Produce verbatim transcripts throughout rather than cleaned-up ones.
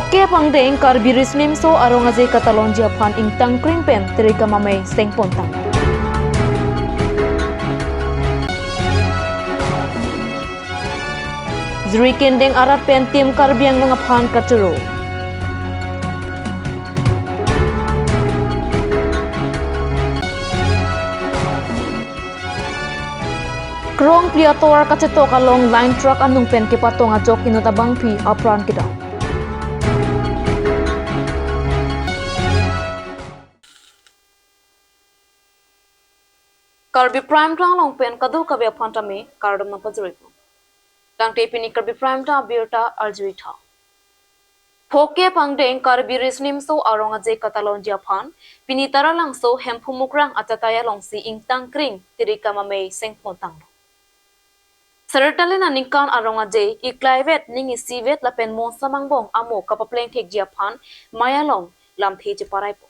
Kep angdeng Karbi Riso-Nimso Arong Aje katalonji aphan ingtangkring pen Tirikam Amei sengpon tang. Juri kendeng arat pen Team Karbi Anglong aphan kachoro. Krongpli atovar kachetok along line truck anung pen kepatong ajok inut abangpi apran kedam. Karbi Prime Time along pen kadokave aphan tame kardom nangpajirpo. Tangte pini Karbi Prime Time abirta arjui tha. Phokep angdeng Karbi Riso-Nimso Arong Aje katalonji aphan pini Taralangso Hemphu Mukrang achatai alongsi ingtangkring Tirikam Amei sengpon tanglo. Sertalin aningkan arong aje, iklaivet, ning isivet lapen mosam angbong amo kapapleng thekji aphan mei along lamthe cheparaipo.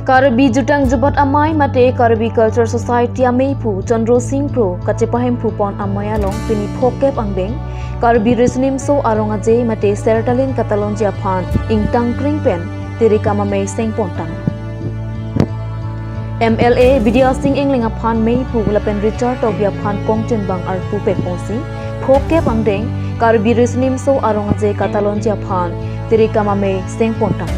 Karbi Jutang Jubat Amei mate Karbi Culture Society ameiphu Chandra Singh Kro kachepahemphu pon amei along pini phokep angdeng Karbi Riso-Nimso Arong Aje mate Sertalin katalonji aphan ingtangkring pen Tirikam Amei sengpon tang. M L A Bidya Sing Engleng aphan meiphu lapen Richard Tokbi aphan kongchenbang arpu pekponsi, phokep angdeng Karbi Riso-Nimso Arong Aje katalonji aphan Tirikam Amei sengpon tang.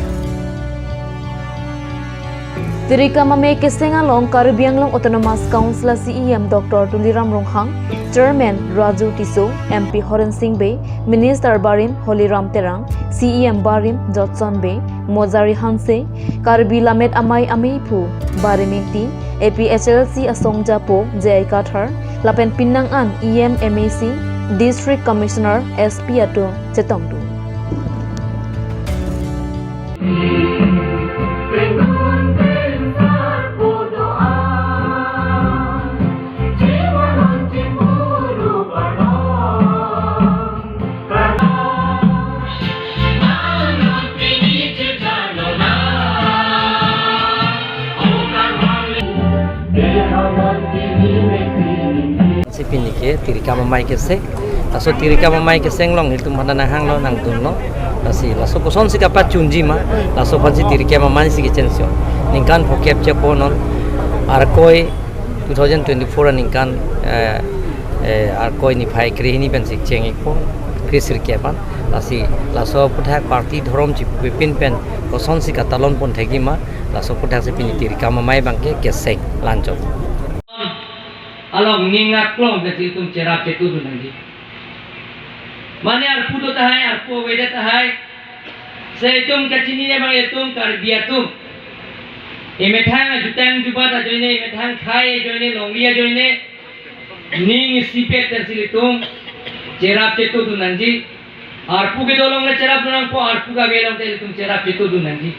Tirikam Amei keseng along Karbi Anglong Autonomous Council a C E M Doctor Tuliram Ronghang, Chairman Raju Tisso, M P Horen Sing Bey, Minister Barim Holiram Terang, C E M Barim Jotson Bey, Mojari Hanse, Karbi Lammet Amei ameiphu Barim Ingti, A P H L C asongjapo J I Kathar, lapen penang an E M, M A C, District Commissioner, S P atum chetongdun. Si pini ke Tirikam Amei keseng. Laso Tirikam Amei keseng along ilitum aphan nanghanglo nangdunlo. Lasi laso kosonsi kapachunji ma, laso aphansi Tirikam Amei si kechengsi. Ningkan phokep chepo non. Arkoi two thousand twenty-four aningkan, eh, eh, Arkoi niphai krehini pensi cheng-ikpo, kre sirkep an. Lasi laso aphuthak party dhorom chipupin pen kosonsi katalon pon thekji ma, laso aphuthak si pini Tirikam Amei abangke keseng lanchot. Along ning aklong ke si itum cherap chetudun nangji. Mane arpu do tahai, arpu ave do tahai. Si itum kachinine abang itum Karbi atum. Emethang ajutang jubat ajoine, emethang khei ajoine, longri ajoine. Ning isipet pensi ilitum cherap chetudun nangji. Arpu kedo along le cherapdun nangpo, arpu kave along te ilitum cherap chetudun nangji.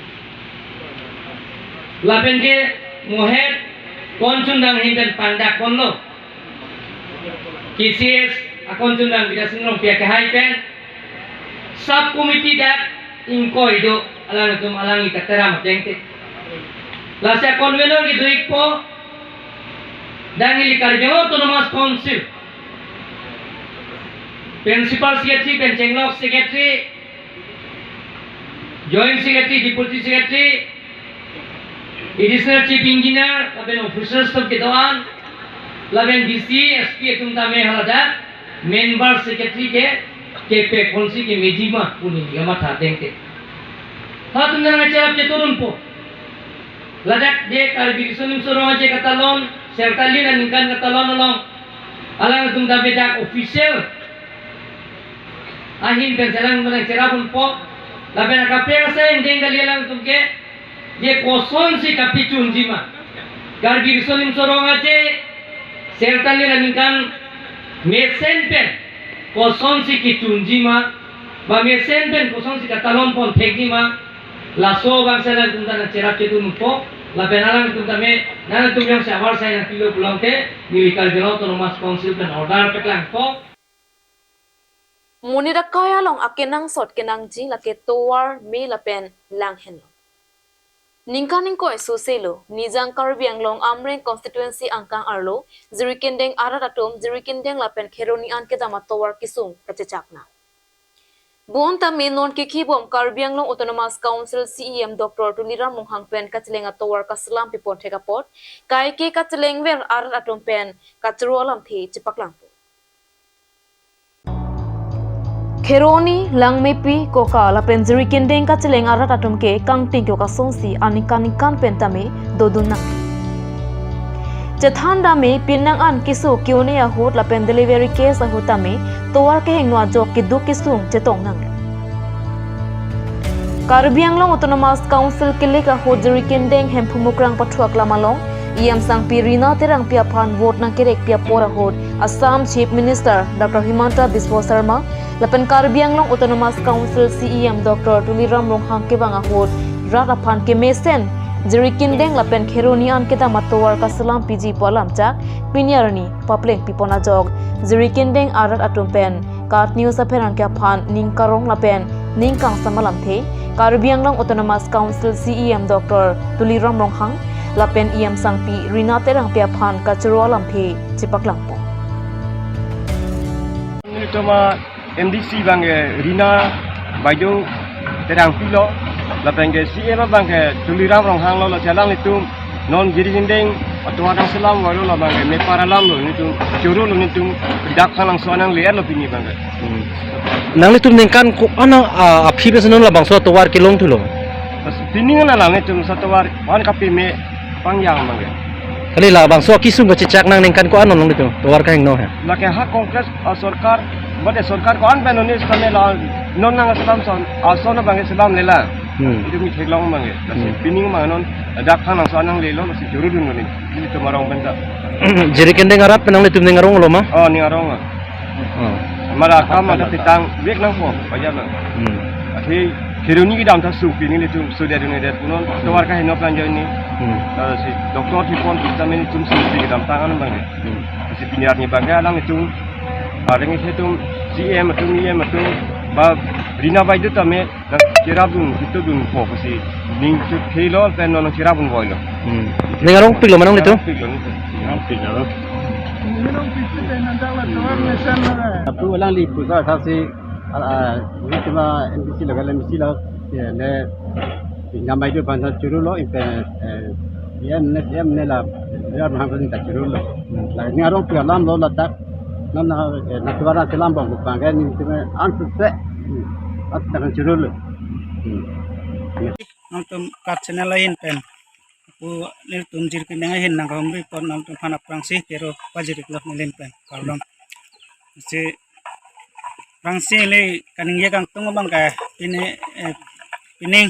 Lapen ke mohet konchundang ahin pen pangdak ponlo. K C S akonchundang Bidya Sing Rongpi akehai pen sub committee dak ingkoi do, alangtum alangli kateram ateng te. Lasi a-convener kedo-ikpo dak neli Karbi Anglong Autonomous Council Principal Secretary pen chenglok Secretary, Joint Secretary, Deputy Secretary, Additional Chief Engineer, lapen officers atum kedo-an, lapen D C, S P atum tame haladak member secretary ke, kepe konsi kemeji ma pu neli kamatha ateng te. Halatum nangcherap chetudunpo. Ladak je Karbi Riso-Nimso Arong Aje katalon, Sertalin aningkan katalon along, alangtum tame dak official ahin pen selang menang cherap unpo. Lapen akaprek asai angdeng kali alangtum ke, je kosonsi kapachunji ma. Karbi Riso-Nimso Arong Aje, Sertalin aningkan mesen pen kosonsi kechunji ma, ba mesen pen kosonsi katalon pon thekji ma, laso abang si alangtum ta nangcherap chetudunpo, lapen alangtum tame, nangtum jongsi avarsai nangpilo pulote, neli Karbi Anglong Autonomous Council pen order paklangpo. Monit akai along akenangsot kenangji lake tovar, me lapen lang henlo. Ningkan ingkoi soselo, Nijang Karbi Anglong Amreng constituency angkang arlo, Jirikindeng arat atum, Jirikindeng lapen Kheroni an kedam atovar kesung kachechak nang. Bonta me non kekibom Karbi Anglong Autonomous Council C E M Doctor Tuliram Ronghang pen kacheleng atovar kaselam pipon thek apot, kaike kachelengver arat atum pen kachoro alamthe chepaklangpo. Kheroni, Langmepi, Koka lapen Jirikindeng kacheleng arat atum ke kangting kio kasonsi aningkan ningkan pen tame dodun nang. Chethan dame pinang an keso ke-un-e ahut lapen delivery case ahut tame tovar kehingno ajok keduk kesung chetong nang. Karbi Anglong Autonomous Council kelik ahut Jirikindeng Hemphu Mukrang pathuak lam along, E M sangpi Rina Terangpi aphan vote nangkerekpi apor ahut Assam Chief Minister Doctor Himanta Biswa Sarma lapen Karbi Anglong Autonomous Council C E M Doctor Tuliram Ronghang kevang ahut rat aphan kemesen Jirikindeng lapen Kheroni an kedam atovar kaselam piji pu alamchak pini arni papleng pipon ajok Jirikindeng arat atum pen KAT News apherangke aphan ning karong lapen ning kangsam alamthe Karbi Anglong Autonomous Council C E M Doctor Tuliram Ronghang lapen E M sangpi Rina Terangpi aphan kachoro alamthe chepaklangpo. Nelitum a M D C abang ke Rina Baideo Terangpi lo, lapen ke C E M abang ke Tuliram Ronghang lo, lo alanglitum non Jirikindeng atovar nangselam voilo, labang ke mepar alam lo, nelitum choro lo, nelitum dak phan langso nangle lo pini abang ke. Hmm. Nanglitum ningkan ko-an a, aphi pensi non labangso atovar kelong thulo? Pas pining na lang nelitum so atovar an kapeme pangjang abang ke. Kali labangso kesung kachechak nang ningkan ko-an non nelitum tovar kahingno he? Lake ha Congress a sorkar, bade sorkar ko-an pen non sitame la non nangselam son, ason abang ke selamle la. Hmm. Itum mi theklong abang ke. Lasi Hmm. pining abang non dak phan langso nangle lo, lasi choro dun lo nelitum arong pen ta. Jirikindeng arat pen nanglitum ning arong lo ma? Oh, ning arong a. Oh. Mara kam ada petang vek nangpo, bajar nang. Hmm. Athe Kheroni kedam ta sungpi nelitum sudah dun edet punon, Hmm. tovar kahingno plan jai ni. Hmm. Eh, si doktor thipon kita nelitum sungpi kedamtang an abang ke. Hmm. Si pini arni abang ke alanglitum, areng itum C E M atum, E M atum, ba Rina Baideo tame, nangkerap dun, itu dunpo pusi ning chethelo pen non nangkerap dun voilo. Hmm. Ning arong pik lo ma nanglitum? Pik lo nelitum. Arong pik lo. Apu alangli puja sasi, ah, ah, ini cuma M D C lo, kalau M D C lo, ya, ne, Rina Baideo aphan ta choro lo, ipe, eh, E M ne, E M ne la, ya, mahang pun ta choro lo. La, ini arong pik alam lo ladak, non na, eh, na tovar nangselam bom abang ke nelitum an suse, hmm, at tangan choro lo. Hmm. Nangtum KAT channel ahin pen. Pu nelitum Jirikindeng ahin nang kahumri pon nangtum aphan aphrangsi choro pajirlo neli pen. Kardom. Si aphrangsi neli kaningje kangtung abang ke pini, eh, pining,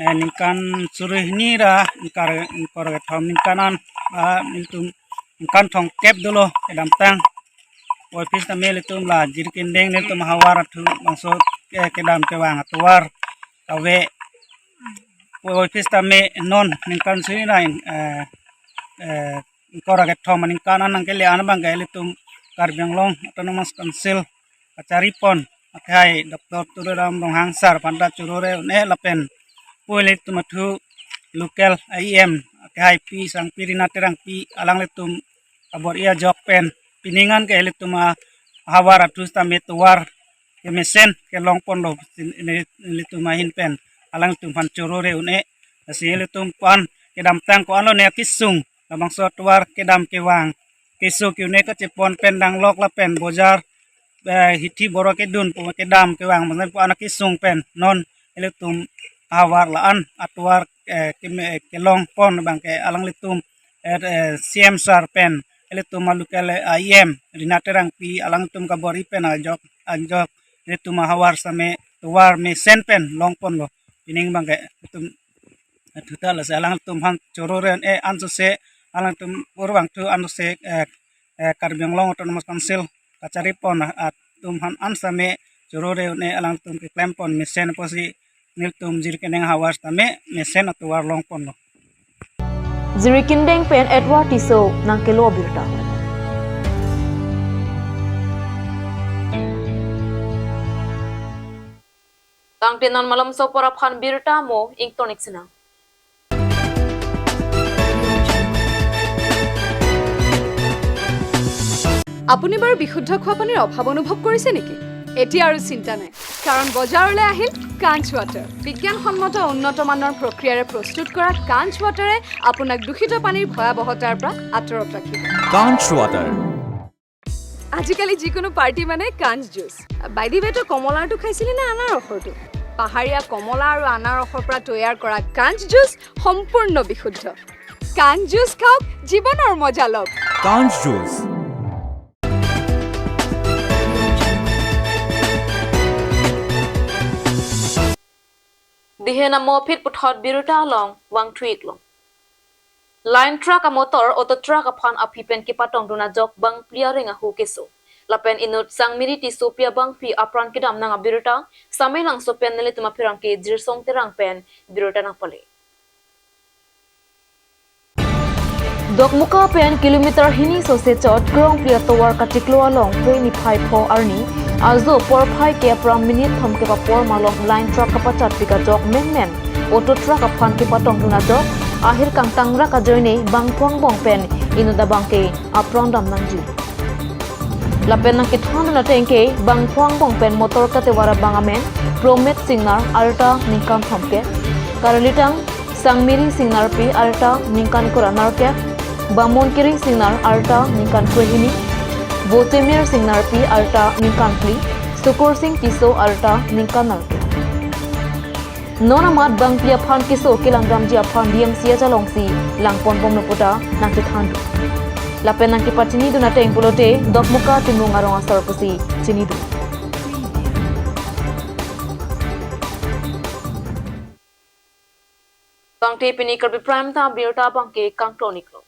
eh, ningkan suri hini ra ningkan, ningkan kethom ningkan an, ah, nelitum ningkan thomkep dolo kedamtang. Office tame nelitum la Jirikindeng nelitum havar athu bangso, eh, kedam kevang atovar kave. Office tame non ningkan suri ra, eh, eh, ningkan kethom ningkan an nangkele an abang ke nelitum Karbi Anglong Autonomous Council kachari pon akhai Doctor Tuliram Ronghang sir aphan ta choro re un-e lapen pu nelitum athu local E M akhai pi sangpi Rina Terangpi alanglitum kabor-i ajok pen pining an ke nelitum ahavar athu sitame tovar kemesen kelong ponlo, neli, nelitum ahin pen alanglitum aphan choro re un-e. Lasi nelitum ko-an kedamtang ko-an lo ne kesung, labangso atovar kedam kevang, keso ke-un-e kachepon pen danglok lapen bojar, eh, hithi boro kedun pu kedam kevang, maksudnya ko-an kesung pen non nelitum havar la-an atovar, eh, keme-, kelong pon abang ke alanglitum, eh, eh, C E M sir pen nelitum a local, eh, E M Rina Terangpi alangtum kabor-i pen ajok, ajok nelitum ahavar sitame tovar mesen pen long ponlo. Pining abang ke nelitum athu ta lasi alangtum aphan choro re un-e ansose alangtum pur abang thu ansose, eh, eh, Karbi Anglong Autonomous Council kachari pon atum aphan an sitame choro re un-e alangtum keklem pon mesen pusi nelitum Jirikindeng havar sitame mesen atovar long ponlo. Jirikindeng pen Edward Tisso nangkelo abirta. Tangte non malomso apor aphan birta mo ingtonik sinang. আপুনি বাৰু বিশুদ্ধ খোৱা পানীৰ অভাৱ অনুভৱ কৰিছে নেকি? এতিয়া আৰু চিন্তা নাই, কাৰণ বজাৰলৈ আহিল কাঞ্চ ৱাটাৰ। বিজ্ঞানসন্মত উন্নত মানৰ প্ৰক্ৰিয়াৰে প্ৰস্তুত কৰা কাঞ্চ ৱাটাৰে আপোনাক দূষিত পানীৰ ভয়াৱহতাৰ পৰা আঁতৰত ৰাখিব। কাঞ্চ ৱাটাৰ। আজিকালি যিকোনো পাৰ্টি মানে কাঞ্চ জুচ। বাইদিৱেটো কমলাৰটো খাইছিলি নে আনাৰসৰটো? পাহাৰীয়া কমলা আৰু আনাৰসৰ পৰা তৈয়াৰ কৰা কাঞ্চ জুচ সম্পূৰ্ণ বিশুদ্ধ। কাঞ্চ জুচ খাওক, জীৱনৰ মজা লওক। কাঞ্চ juice. Dihen amo phit puthot birta along vangthu-ik long. Line truck amotor auto truck aphan aphi pen kepatongdun ajok bangphli areng ahu keso. Lapen inut Sangmiri Tissopi abangpi apran kedam nang abirta Samelangso pen nelitum apherangke Jirsong Terang pen birta nangpale. Dokmoka pen kilometer hini sose chot Krongpli atovar kachiklo along pui niphai pho arni ajo porphai ke apra minute thomkep apor malom line truck kapachatpik ajok menmen auto truck aphan kepatongdun ajok ahir kangtangrak ajoine bangphu angbong pen inut abangke apran dam nangji. Lapen nangkethandun ateng ke bangphu angbong pen motor katevar abang amen Promit Singnar, arta ningkan thomkep, Karalitang Sangmiri Singnarpi, arta ningkan kura nerkep, Bamon Kiri Singnar, arta ningkan kre hini, Botemir Singnarpi, arta ningkan phli, Sukur Sing Tisso, arta ningkan nerkep. Non amat bangphli aphan keso kelangdamji aphan D M C H alongsi langponbomlo puta nangchethandun. Lapen nangkepachinidun ateng pulote Dokmoka Timung arong asor pusi chinidun. Tangte pini Karbi Prime Time birta abangke kangton-iklo.